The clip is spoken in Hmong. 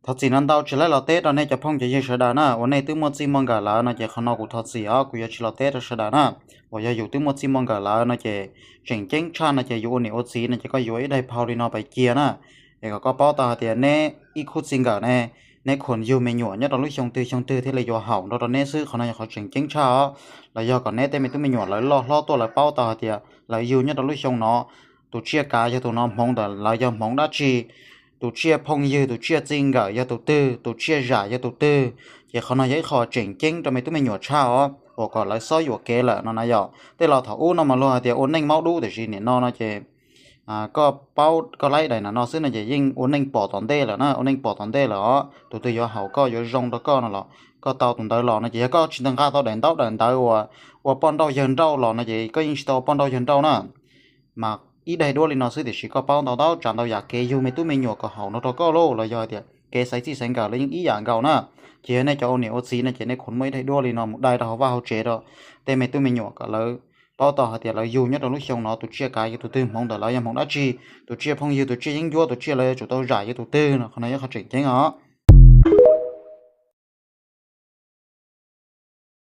Thov txim no ntau tsis laib los teb rau nej cov phooj cov ywg sawv daws na, uas nej twb muaj txij muaj nkawm lawm no ces qhov no kuv thov txim os, kuv yuav tsis los teb rau sawv daws na. Uas yog yus twb muaj txij muaj nkawm lawm no ces tseem ceeb tshaj no ces yus ua niam ua txiv no ces koj yuav ib daim phau li no pais cia na. Es kom koj paub tau hais tias neb ib khub txij nkawm ne, neb khuam yug me nyuam nyob rau lub xyoo twg xyoo twg thiaj li yuav haum nrog rau neb xwb, qhov no yog qhov tseem ceeb tshaj os. Los yog kom neb tej me tub me nyuam lawv loj hlob tuaj lawv paub tau hais tias lawv yug nyob rau lub xyoo no, tus tsiaj kav yog tus no, hmoov ntawm lawv yog hmoov dab tsi, tus tsiaj phooj ywg tus tsiaj txij nkawm yog tus twg, tus tsiaj zam yog tus twg. Ces qhov no yog ib qho tseem ceeb rau me tub me nyuam tshaj os, uas kom lawv xob yuam kev lawm no na yom. Tej laus thaum ub no mas luag hais tias ua neej maub dub, tiam sis nim no no ces koj paub koj laib daim no xwb no ces yeej ua neej pom tom ntej lawm na, ua neej pom tom ntej lawm os. Tus twg yuav haum koj yuav zoo rau koj no los koj tau tus ntawd los no ces yog koj tsis nqa tau daim ntaub daim ntawv uas ua poj nrauj yawg nrauj los no ces koj yeej tsis tau ua poj nrauj yawg nrauj na. Mas ib daim duab li no xwb tiam sis koj paub ntau ntau tsav ntau yam kev yug me tub me nyuam kom haum nrog rau koj lauj, los yog tias kev xaiv txij xaiv nkawm los yeej ib yam nkaus na. Ces yog nej cov ua niam ua txiv no ces nej khuam muaj ib daim duab li no mus dai rau hauv vaj hauv tsev rau tej me tub me nyuam kom lawv paub tau hais tias lawv yug nyob rau lub xyoo no tus tsiaj kav yog tus twg, hmoov ntawm lawv yog hmoov dab tsi, tus tsiaj phooj ywg tus tsiaj yeeb ncuab tus tsiaj lawv yuav tsum tau zam yog tus twg no, qhov no yog qhov tseem ceeb os.